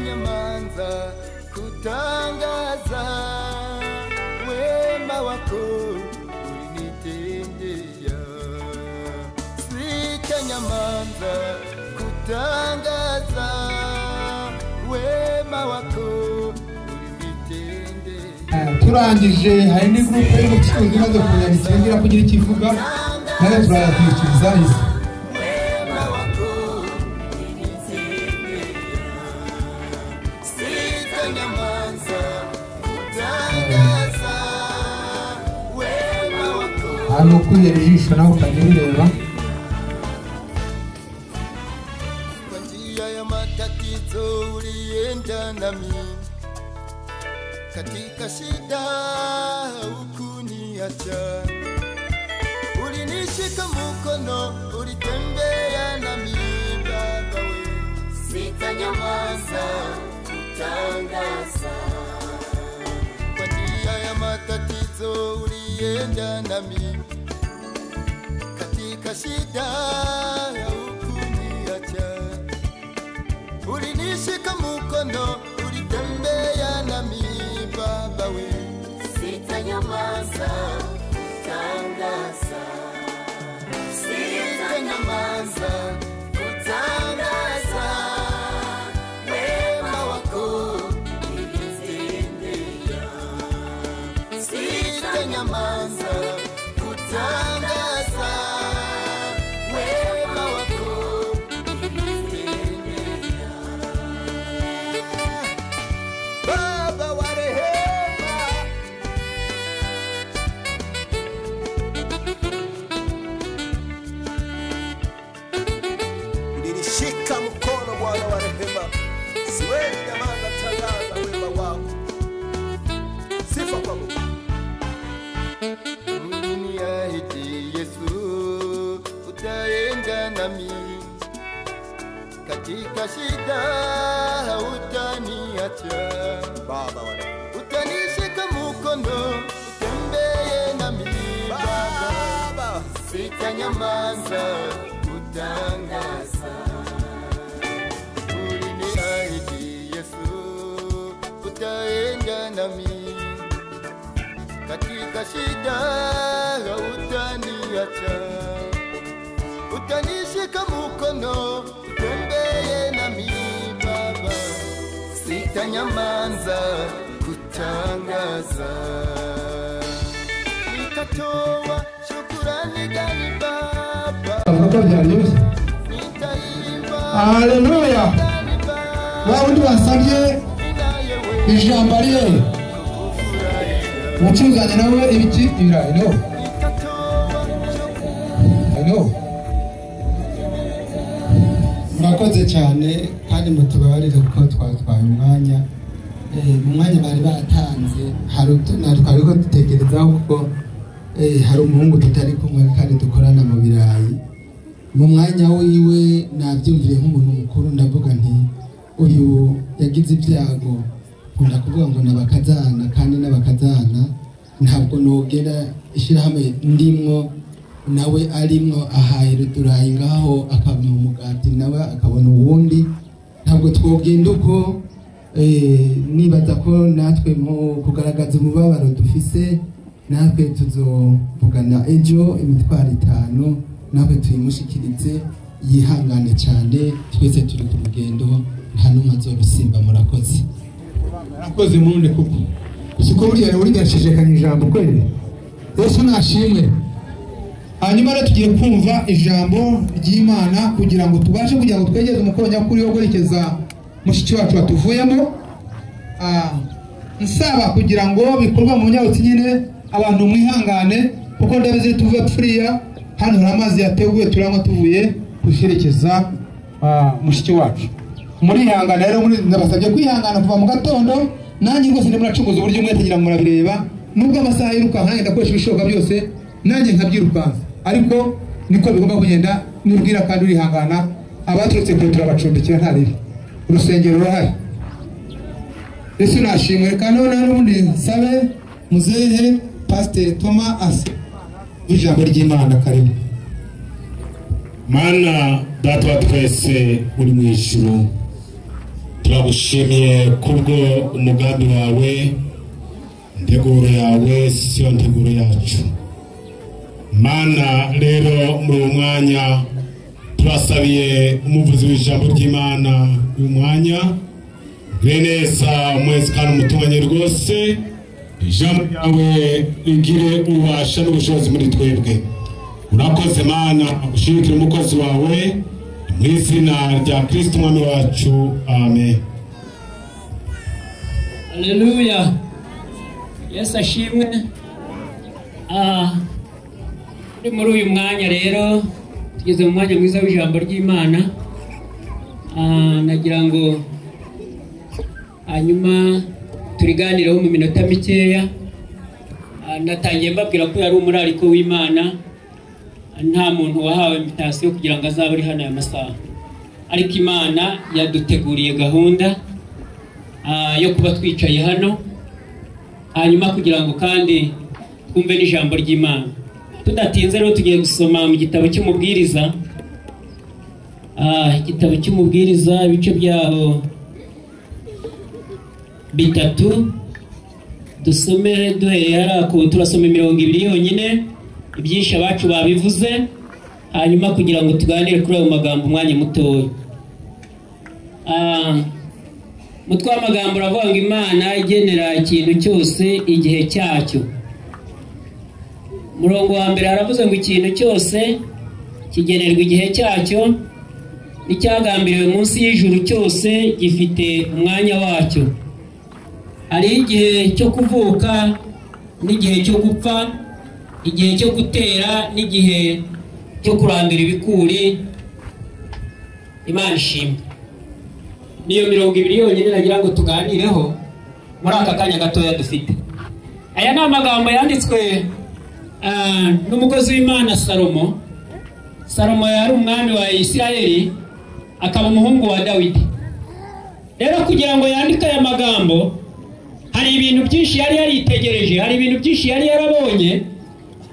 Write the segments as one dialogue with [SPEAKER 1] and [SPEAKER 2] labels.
[SPEAKER 1] Sitanyamaza kutangaza wema wako ulinitendea. Sitanyamaza kutangaza wema wako ulinitendea.
[SPEAKER 2] Turangije hari ni groupe y'ubucuruzi imaze kunyandikira kugira ikivuga nayo turayakurikiza izi. Hano kwihera ijisho nawe ukajya ubireba.
[SPEAKER 1] Kwa njia ya matatizo ulienda nami, katika shida hukuniacha, ulinishika mkono, ulitembea nami Baba we. Sitanyamaza kutangaza. Kwa njia ya matatizo ulienda nami, katika shida hukuniacha, ulinishika mkono, ulitembea nami Baba we. Sitanyamaza kutangaza. Sitanyamaza kutangaza wema wako ulinitendea. Sitanyamaza kutangaza wema wako ulinitendea. Baba wa rehema.
[SPEAKER 3] Ulinishika mkono Bwana wa rehema, siwezi nyamaza tangaza wema wako. Sifa kwa Mungu.
[SPEAKER 1] Uliniahidi Yesu utaenda nami, katika shida hautaniacha.
[SPEAKER 3] Baba wa rehema,
[SPEAKER 1] utanishika mkono, utembee nami Baba.
[SPEAKER 3] Baba,
[SPEAKER 1] Sitanyamaza kutangaza. Uliniahidi Yesu utaenda nami, katika shida hautaniacha, utanishika mkono, utembee nami Baba. Sitanyamaza kutangaza. Nitatoa shukrani gani Baba?
[SPEAKER 2] Avuga byaryoshye.
[SPEAKER 1] Nitaimba
[SPEAKER 2] Haleluya.
[SPEAKER 1] gani Baba?
[SPEAKER 2] Wa wundi wasabye ijambo ari hehe? Umucuzanye nawe ibiki ibirayi no.
[SPEAKER 1] Nitatoa shukrani
[SPEAKER 2] No.
[SPEAKER 4] Murakoze cyane kandi mutubabarire kuko twatwaye umwanya. Mu mwanya bari batanze hari twari ko dutekerezaho kuko hari umuhungu tutari kumwe kandi dukorana mu birayi. Mu mwanya wiwe nabyumviye nk'umuntu mukuru, ndavuga nti uyu yagize ibyago, nkunda kuvuga ngo nabakazana kandi n'abakazana ntabwo nogera ishyirahamwe ndimwo nawe arimwo ahahira uturayi ngaho akabona umugati nawe akabona uwundi, ntabwo twogenda uko. Nibaza ko natwe mu kugaragaza umubabaro dufise natwe tuzovugana ejo imitwaro 5 natwe tuyimushikirize yihangane cyane, twese turi ku rugendo nta n'umwe azorusimba. Murakoze.
[SPEAKER 2] Murakoze murundi kuko siko buriya buriya nshishikanye ijambo kweli. Yesu nashimwe. Hanyuma rero tugiye kumva ijambo ry'Imana kugira ngo tubashe kugira ngo twegeze umukoro nyakuri wo guherekeza mushiki wacu watuvuyemo. Nsaba kugira ngo bikorwa mu nyarutsi nyine abantu mwihangane kuko ndabizi tuvuye pfuriya hano hari amazi yateguye turanywa tuvuye guherekeza mushiki wacu. Murihangana rero, ndabasabye kwihangana kuva mu gatondo nanjye rwose ndimo nacukuza uburyo umwete ngira ngo murabireba, nubwo amasaha yirukanka nanjye ndakoresha ibishoboka byose nanjye nkabyirukanka, ariko niko bigomba kugenda. Nibwira kandi urihangana, abaturutse kure turabacumbikira nta ribi, urusengero rurahari. Yesu nashimwe. Reka noneho n'ubundi nsabe muzehe Pasiteri Thomas ase ijambo ry'Imana. Karibu.
[SPEAKER 5] Mana Data wa twese uri mu ijuru, Turagushimiye kubwo umugambi wawe, integuro yawe siyo nteguro yacu. Mana, rero muri uwo mwanya turasabiye umuvuzi w'ijambo ry'Imana uyu mwanya, neza umwezi kandi umutunganye rwose, ijambo ryawe rigire ububasha n'ubushobozi muri twebwe. Urakoze Mana, ushimikire umukozi wawe mu izina rya Kristo Umwami wacu, amen.
[SPEAKER 6] Haleluya, Yesu ashimwe. Muri uyu mwanya rero tugeze mu mwanya mwiza w'ijambo ry'Imana. Nagira ngo hanyuma turiganireho mu minota mikeya. Natangiye mbabwira ko yari umurariko w'Imana, nta muntu wahawe invitation kugira ngo azabe ari hano aya masaha, ariko Imana yaduteguriye gahunda yo kuba twicaye hano, hanyuma kugira ngo kandi twumve n'ijambo ry'Imana. Tudatinze rero tugiye gusoma mu gitabo cy'umubwiriza, igitabo cy'umubwiriza ibice byaho 3, dusome duhereye hariya ku turasoma 20 yonyine, ibyinshi abacu babivuze, hanyuma kugira ngo tuganire kuri ayo magambo umwanya mutoya. Mutwe w'amagambo uravuga ngo Imana igenera ikintu cyose igihe cyacyo. Murongo wa mbere haravuze ngo ikintu cyose kigenerwa igihe cyacyo, n'icyagambiriwe munsi y'ijuru cyose gifite umwanya wacyo. Hari igihe cyo kuvuka n'igihe cyo gupfa, igihe cyo gutera n'igihe cyo kurandura ibikuri. Imana ishimwe. Niyo 20 yonyine nagira ngo tuganireho muri aka kanya gatoya dufite. Aya ni amagambo yanditswe n'umukozi w'Imana Salomo. Salomo yari umwami wa Isirayeli, akaba umuhungu wa Dawidi. Rero kugira ngo yandike aya magambo, hari ibintu byinshi yari yaritegereje, hari ibintu byinshi yari yarabonye,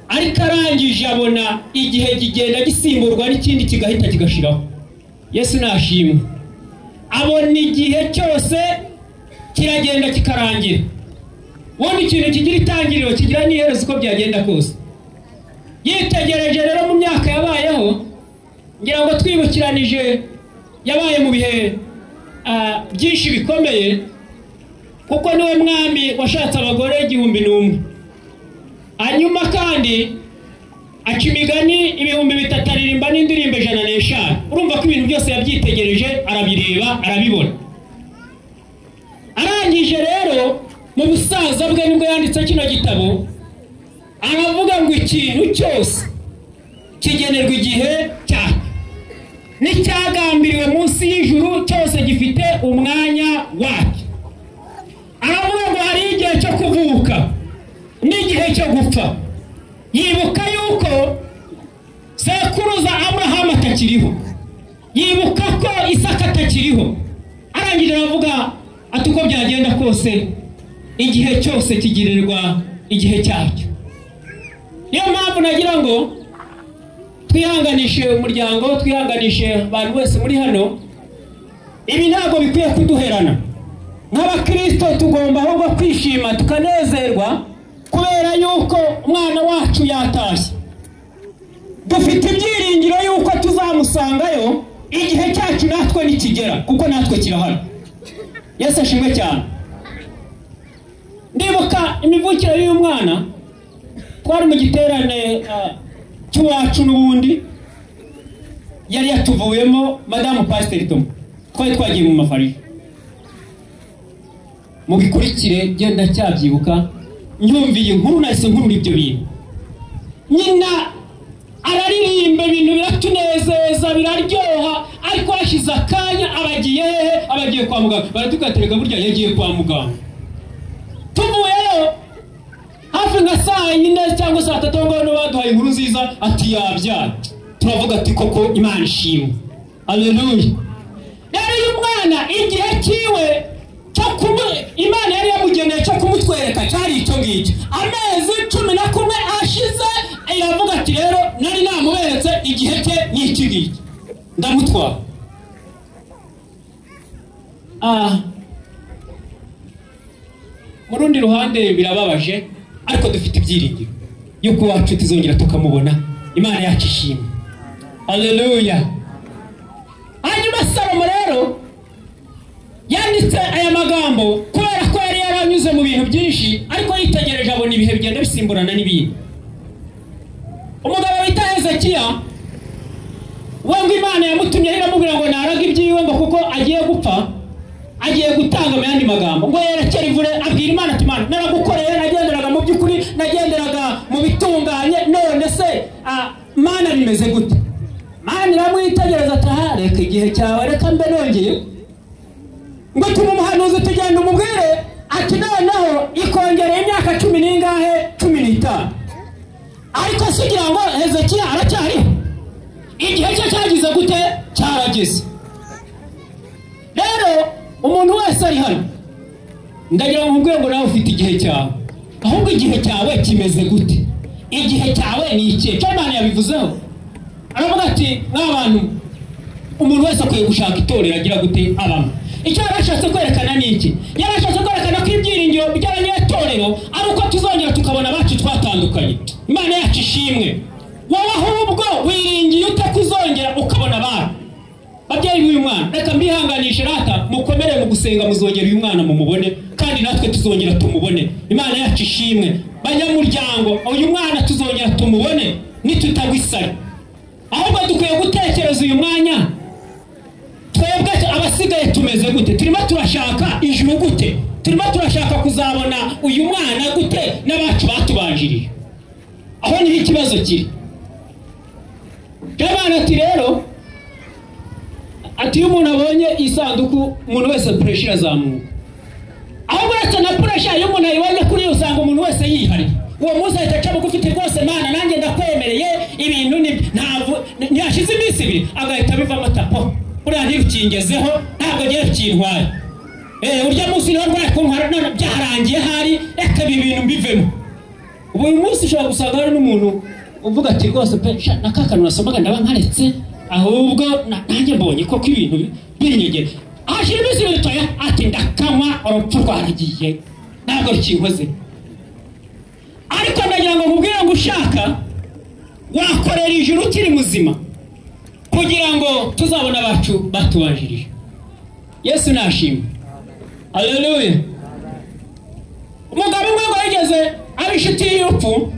[SPEAKER 6] ariko arangije abona igihe kigenda gisimburwa n'ikindi kigahita kigashiraho. Yesu nashimwe. Abona igihe cyose kiragenda kikarangira. Ubundi ikintu kigira itangiriro kigira n'iherezo uko byagenda kose. Yitegereje rero mu myaka yabayeho, ngira ngo twibukiranije yabaye mu bihe byinshi bikomeye, kuko niwe mwami washatse abagore 1001. Hanyuma kandi aca imigani 3000, aririmba n'indirimbo 105. Urumva ko ibintu byose yabyitegereje, arabireba, arabibona. Arangije rero mu busaza bwe nibwo yanditse kino gitabo, aravuga ngo ikintu cyose kigenerwa igihe cyacyo, n'icyagambiriwe munsi y'ijuru cyose gifite umwanya wacyo. Aravuga ngo hari igihe cyo kuvuka n'igihe cyo gupfa. Yibuka yuko sekuruza Aburahamu atakiriho, yibuka ko Isaka atakiriho. Arangije aravuga ati uko byagenda kose igihe cyose kigirirwa igihe cyacyo. Niyo mpamvu nagira ngo twihanganishe umuryango, twihanganishe abantu bose muri hano. Ibi ntabwo bikwiye kuduherana nk'abakristo, tugomba ahubwo kwishima tukanezerwa kubera yuko umwana wacu yatashye. Dufite ibyiringiro yuko tuzamusangayo igihe cyacu natwe nikigera, kuko natwe kirahari. Yesu ashimwe cyane. Ndibuka imivukire y'uyu mwana, twari mu giterane cy'uwacu n'ubundi yari yatuvuyemo madamu Pasiteri Tomo, twari twagiye mu mafarija. Mubikurikire genda cyabyibuka, nyumviye inkuru nahise nkurura ibyo bintu. Nyina araririmba ibintu biratunezeza biraryoha, ariko hashize akanya abagiye hehe? Abagiye kwa muganga. Baratugaterega burya yagiye kwa muganga. Tuvuyeyo hafi nka saa 4 cyangwa saa 3 ngo baduhaye inkuru nziza ati yabyaye. Turavuga ati koko Imana ishimwe, haleluya. Rero uyu mwana igihe cyiwe cyo Imana yari yamugeneye cyo kumutwereka cyari icyo ngicyo. Amezi 11 ashize iravuga ati rero nari namuberetse igihe cye ni iki ngiki, ndamutwara. Mu rundi ruhande birababaje, ariko dufite ibyiringiro yuko uwacu tuzongera tukamubona. Imana yacu ishimwe, haleluya. Hanyuma Salomo rero yanditse aya magambo kubera ko yari yaranyuze mu bintu byinshi, ariko yitegereje abona ibihe bigenda bisimburana n'ibindi. Umugabo wita Hezekiya we ngo Imana yamutumye iramubwira ngo naraga ibyiwe, ngo kuko agiye gupfa, agiye gutanga mu yandi magambo, ngo yerekere ivure, abwira Imana ati Imana naragukoreye, nagenderaga mu by'ukuri, nagenderaga mu bitunganye, none se Mana bimeze gute? Mana iramwitegereza ati aha, reka igihe cyawe, reka mbe nongeye ngo tuma umuhanuzi tugenda umubwire ati noneho ikongereye imyaka 10 n'ingahe, 15. Ariko si ugira ngo Hezekiya aracyariho? Igihe cye cyagize gute? Cyarageze. Rero umuntu wese ari hano, ndagira ngo nkubwire ngo nawe ufite igihe cyawe. Ahubwo igihe cyawe kimeze gute? Igihe cyawe ni ikihe? Cyo Imana yabivuzeho, aravuga ati mw'abantu, umuntu wese akwiye gushaka itorero agira gute abamo. Icyo yarashatse kwerekana ni iki? Yarashatse kwerekana ko ibyiringiro by'abanyetorero ari uko tuzongera tukabona abacu twatandukanye. Imana yacu ishimwe. Wowe ahubwo wiringiye ute kuzongera ukabona abantu? Babyeyi b'uyu mwana, reka mbihanganishe rata, mukomere mu gusenga, muzongera uyu mwana mumubone, kandi natwe tuzongera tumubone. Imana yacu ishimwe. Banyamuryango, uyu mwana tuzongera tumubone nitutagwa isari. Ahubwo dukwiye gutekereza uyu mwanya, twebwe abasigaye tumeze gute? Turimo turashaka ijuru gute? Turimo turashaka kuzabona uyu mwana gute n'abacu batubanjirije? Aho niho ikibazo kiri. Imana ati rero, ati iyo umuntu abonye isanduku, umuntu wese pressure irazamuka. Ahubwo uretse na pressure, iyo umuntu ayibonye kuri yo usanga umuntu wese yihariye. Uwo munsi ahita aca bugufi ati rwose Mana nanjye ndakwemereye, ibintu ntabwo ntiyashize iminsi ibiri agahita abivamo atapo, buriya ntirukingezeho, ntabwo ngiye rukintwaye. Urya munsi niho rwari kuntwara, none byarangiye hari, reka ibi bintu mbivemo. Ubu uyu munsi ushobora gusanga hari n'umuntu uvuga ati rwose pe, sha, na ka kantu nasomaga ndaba nkaretse, ahubwo nanjye mbonye koko ibintu binyegera. Hashira iminsi ibiri toya, ati ndakanywa, urupfu rwaragiye, ntabwo rukinkoze. Ariko ndagira ngo nkubwire ngo ushaka wakorera ijuru ukiri muzima, kugira ngo tuzabone abacu batubanjirije. Yesu nashimwe, haleluya. Umugabo umwe ngo yigeze aba inshuti y'urupfu,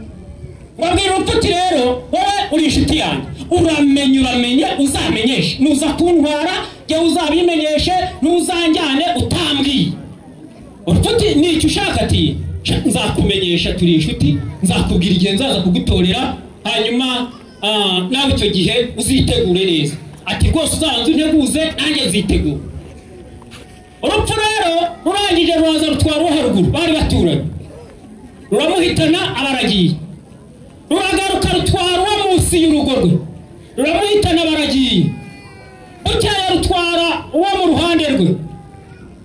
[SPEAKER 6] ngo abwira urupfu ati rero wowe uri inshuti yanjye, uramenye uramenye uzamenyeshe, nuza kuntwara jye uzabimenyeshe, ntuzanjyane utambwiye. Urupfu ati ni icyo ushaka? Ati nzakumenyesha, turi inshuti, nzakubwira igihe nzaza kugutorera, hanyuma nawe icyo gihe uzitegure neza. Ati rwose uzabanze unteguze nanjye nzitegure. Urupfu rero rurangije ruraza rutwara uwo haruguru bari baturanye, ruramuhitana abaragiye. Ruragaruka rutwara uwo munsi y'urugo rwe, ruramuhitana abaragiye. Bukeye rutwara uwo mu ruhande rwe,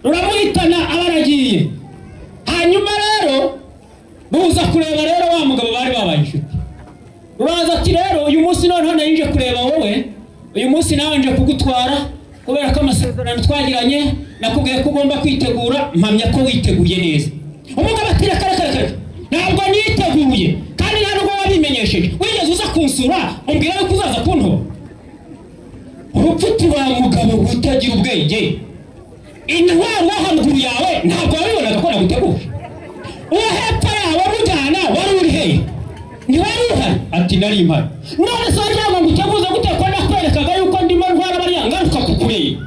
[SPEAKER 6] ruramuhitana abaragiye. Hanyuma rero ruza kureba rero wa mugabo bari babaye inshuti. Ruraza ati rero uyu munsi noneho nari kureba wowe, uyu munsi nawe nje kugutwara, kubera ko amasezerano twagiranye nakubwiye ko ugomba kwitegura, mpamya ko witeguye neza. Umugabo ati reka reka reka, ntabwo niteguye, kandi nta nubwo wabimenyesheje, wigeze uza kunsura umbwira yuko uzaza kuntora. Urupfu tuba mugabo utagira ubwenge, intwaro wo haruguru yawe ntabwo wabibonaga ko naguteguje, uwo hepfo yawe mujyana wari uri hehe? Ntiwari uhari? Ati nari mpari. None se wagira ngo nguteguze gute ko nakwerekaga yuko ndimo ntwara bariya ngaruka kukureba?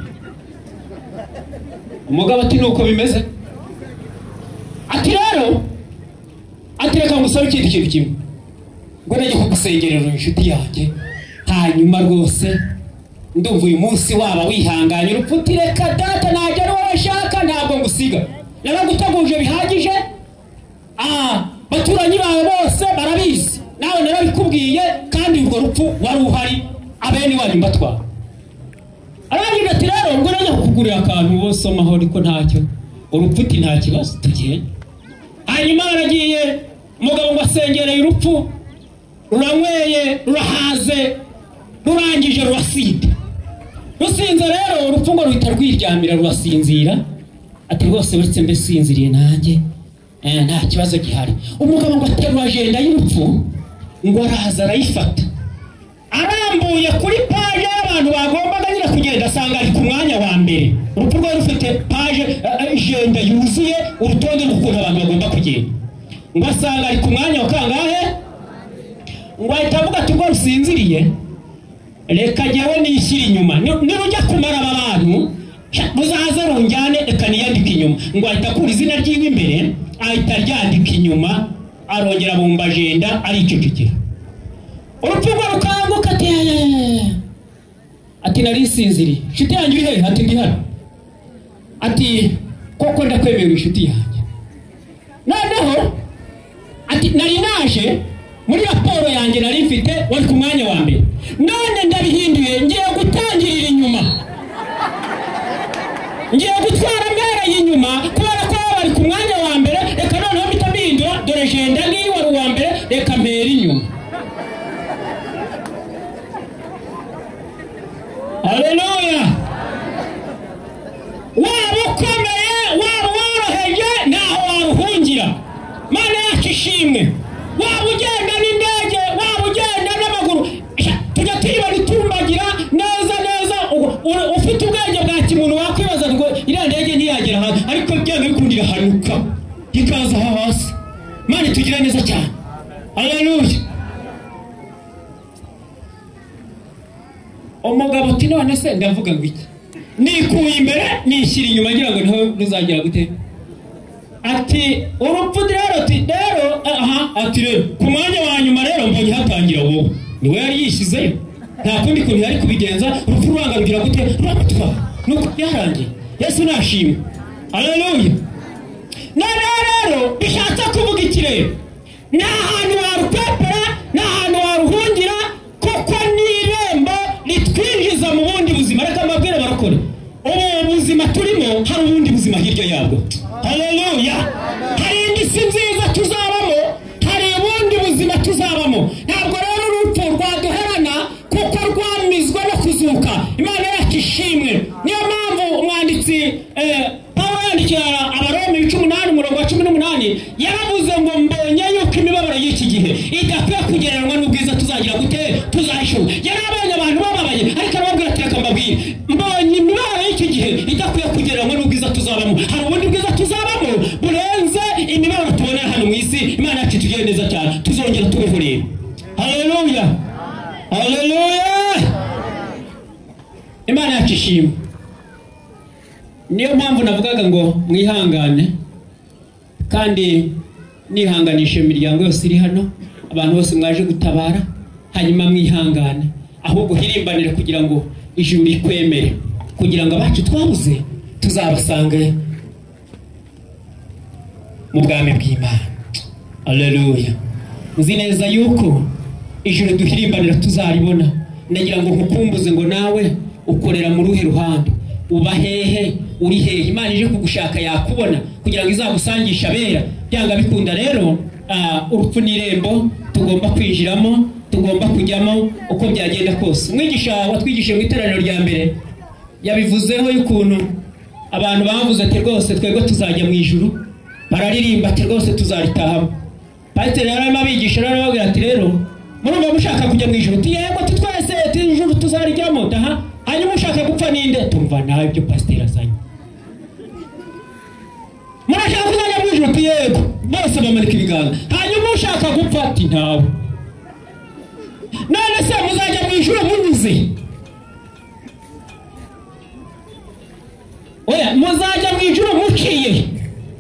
[SPEAKER 6] Umugabo ati nuko bimeze. Ati rero, ati reka ngusabe ikindi kintu kimwe, ngo najye kugusengerera inshuti yanjye, hanyuma rwose ndumva uyu munsi waba wihanganye. Urupfu uti reka data, ntajya ari wowe nshaka, ntabwo ngusiga, naraguteguje bihagije, baturanyi bawe bose barabizi, nawe narabikubwiye, kandi urwo rupfu wari uhari, abene wanyu mbatwara. Arangije ati rero ngo najya kukugurira akantu wosomaho ariko ntacyo. Urupfu uti nta kibazo, tugende. Hanyuma baragiye, umugabo ngo asengereye urupfu, ruranyweye, rurahaze, rurangije rurasida. Rusinze rero urupfu ngo ruhita rwiryamira rurasinzira, ati rwose uretse mbe sinziriye nanjye nta kibazo gihari. Umugabo ngo aterura ajenda y'urupfu ngo araza arayifata, arambuye kuri paje y'abantu bagombaga nyine kugenda, asanga ari ku mwanya wa mbere. Urupfu rwari rufite paje ajenda yuzuye urutonde rw'ukuntu abantu bagomba kugenda, ngo asanga ari ku mwanya wa kangahe, ngo ahita avuga ati ubwo rusinziriye reka jyewe nishyire inyuma, nirujya kumara aba bantu ruzaze runjyane, reka niyandike inyuma. Ngo ahita akura izina ryiwe imbere ahita aryandika inyuma, arongera abumba ajenda aricecekera. Urupfu rwe rukanguka ati ati nari nsinziriye, inshuti yanjye uri hehe? Ati ndi hano. Ati koko ndakwemera inshuti yanjye. Noneho ati nari naje muri raporo yanjye nari mfite wari ku mwanya wa mbere, none ndabihinduye ngiye gutangirira inyuma, ngiye gutwara mbereye inyuma kubera ko bari ku mwanya wa mbere, reka noneho mpita mbihindura, dore jenda ngiyi wari uwa mbere, reka mpere inyuma. Haleluya! Waba ukomeye waba woroheje ntaho waruhungira. Mana yacu ishimwe. Waba ugenda n'indege waba ugenda n'amaguru, tujya tuyibona itumbagira neza neza. Ufite ubwenge bwa kimuntu wakwibaza ngo iriya ndege ntiyagera hanze, ariko byanga bikunda irahanuka ikaza aho hasi. Mana itugirire neza cyane. Haleluya! Umugabo ati none se ndavuga ngo iki? Nikuye imbere nishyira inyuma ngira ngo niho ruzagera gute? Ati urupfu rero ati rero aha ati rero ku mwanya wa nyuma rero mbonye hatangira wowe. Niwe yari yishyizeyo, nta kundi kuntu yari kubigenza, urupfu rwanga rugira gute? Ruramutwara. Nuko byarangiye. Yesu nashimwe. Haleluya! Noneho rero bishatse kuvuga iki rero? Nta hantu warupepera, nta hantu waruhungira, kuko ni irembo ritwinjiza mu bundi buzima. Reka mbabwire barokore, ubu buzima turimo hari ubundi buzima hirya yabwo. Haleluya! Hari indi si nziza tuzabamo, hari ubundi buzima tuzabamo. Ntabwo rero urupfu rwaduherana kuko rwamizwa no kuzuka. Imana yacu ishimwe. Niyo mpamvu umwanditsi Pawulo yandikira Abaroma ibice 8 umurongo wa 18 yaravuze ngo mbonye yuko imibabaro y'iki gihe idakwiye kugereranywa n'ubwiza tuzagira gute? Tuzahishurwa. Yari abonye abantu bababaye, ariko arababwira ati reka mbabwire, mbonye imibabaro y'iki gihe idakwiye kugereranywa n'ubwiza tuzabamo. Hari ubundi bwiza tuzabamo burenze imibabaro tubonera hano mu isi. Imana yacu itugirire neza cyane, tuzongera tubeho rero. Haleluya! Haleluya! Imana yacu ishimwe. Niyo mpamvu navugaga ngo mwihangane, kandi nihanganishe imiryango yose iri hano, abantu bose mwaje gutabara, hanyuma mwihangane, ahubwo hirimbanire kugira ngo ijuru rikwemere, kugira ngo abacu twabuze tuzabasange mu bwami bw'Imana. Haleluya! Nzi neza yuko ijuru duhirimbanira tuzaribona. Ndagira ngo nkukumbuze ngo nawe ukorera mu ruhe ruhande, uba hehe, uri hehe? Imana ije kugushaka yakubona kugira ngo izagusangishe abera. Byanga bikunda rero urupfu ni irembo tugomba kwinjiramo, tugomba kujyamo uko byagenda kose. Umwigisha watwigishije mu iteraniro rya mbere yabivuzeho y'ukuntu abantu bavuze ati rwose twebwe tuzajya mu ijuru, bararirimba ati rwose tuzaritahamo. Pasiteri yari arimo abigisha rero arababwira ati rero murumva mushaka kujya mu ijuru? Ati yego twese ijuru tuzarijyamo. Daha hanyuma ushaka gupfa ninde? Tumva nawe ibyo pasiteri azanye. Murashaka kuzajya mu ijuru? Ati yego. Bose bamanika ibiganza. Hanyuma ushaka gupfa? Ati ntawe. None se muzajya mu ijuru munyuze? Oya, muzajya mu ijuru muciye.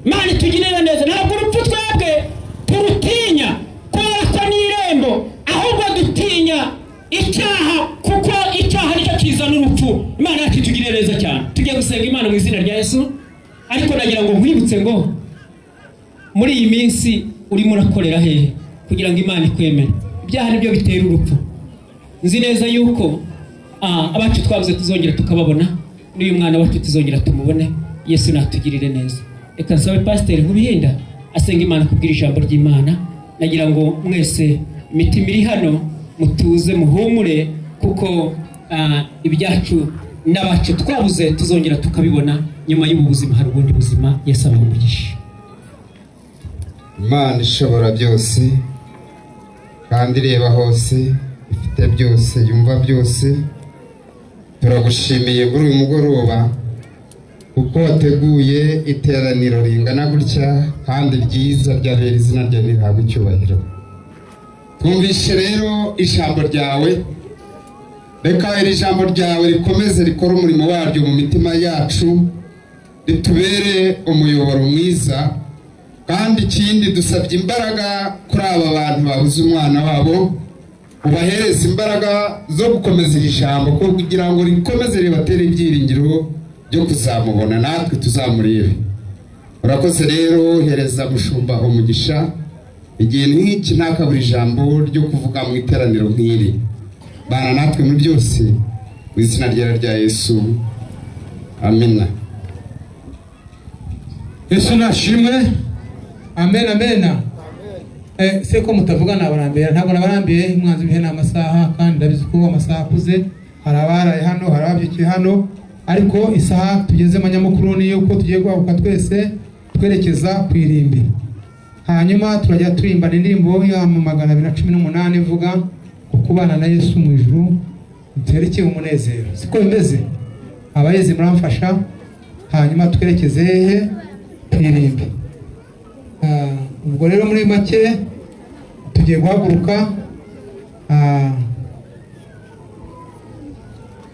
[SPEAKER 6] Imana itugirire neza. Ntabwo urupfu twebwe turutinya kubera ko ni irembo, ahubwo dutinya icyaha, kuko icyaha nicyo kizana urupfu. Imana yacu itugirire neza cyane. Tugiye gusenga Imana mu izina rya Yesu, ariko nagira ngo nkwibutse ngo muri iyi minsi urimo urakorera hehe kugira ngo Imana ikwemere. Ibyaha nibyo bitera urupfu. Nzi neza yuko abacu twabuze tuzongera tukababona, n'uyu mwana wacu tuzongera tumubone. Yesu natugirire neza. Reka nsabe Pasiteri Nkubihinda asenga Imana kubwira ijambo ry'Imana. Nagira ngo mwese imitima iri hano mutuze muhumure, kuko ibyacu n'abacu twabuze tuzongera tukabibona nyuma y'ubu buzima. Hari ubundi buzima. Yesu abahe umugisha.
[SPEAKER 7] Imana ishobora byose kandi ireba hose, ifite byose, yumva byose, turagushimiye muri uyu mugoroba kuko wateguye iteraniro ringana gutya kandi ryiza ryabera izina ryawe rihabwa icyubahiro. Twumvishe rero ijambo ryawe, reka iri jambo ryawe rikomeze rikore umurimo waryo mu mitima yacu, ritubere umuyoboro mwiza. Kandi ikindi dusabye imbaraga kuri aba bantu babuze umwana wabo, ubahereze imbaraga zo gukomeza iri jambo kugira ngo rikomeze ribatere ibyiringiro byo kuzamubona natwe tuzamurebe. Urakoze rero, hereza mushumba umugisha igihe nk'iki ntakabura ijambo ryo kuvuga mu iteraniro nk'iri. Bana natwe muri byose mu izina ryera rya Yesu, amina.
[SPEAKER 2] Yesu nashimwe. Amen, amen. Se ko mutavuga nabarambiye, ntabwo nabarambiye. Umwanzi bihe ni amasaha, kandi ndabizi ko amasaha akuze, hari abaraye hano, hari ababyukiye hano, ariko isaha tugezemo nyamukuru ni yuko tugiye guhaguruka twese twerekeza ku irimbi. Hanyuma turajya turimbana indirimbo ya 218 ivuga ku kubana na Yesu mu ijuru duterekeye umunezero. Siko bimeze? Abayezi muramfasha, hanyuma twerekeze hehe? Ku irimbi. Ubwo rero muri make tugiye guhaguruka,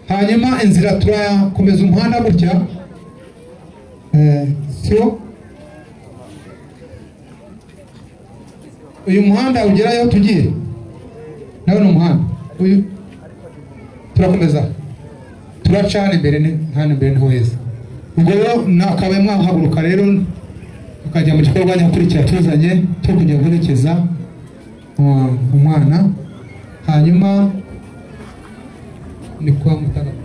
[SPEAKER 2] hanyuma inzira turakomeza umuhanda gutya, sio uyu muhanda ugerayo tugiye nawe ni umuhanda uyu, turakomeza turaca hano imbere, hano imbere niho heza. Ubwo rero nakabaye mwahaguruka rero tukajya mu gikorwa nyakurikira tuzanye cyo kujya guherekeza umwana. Hanyuma ni kwa mutagatifu.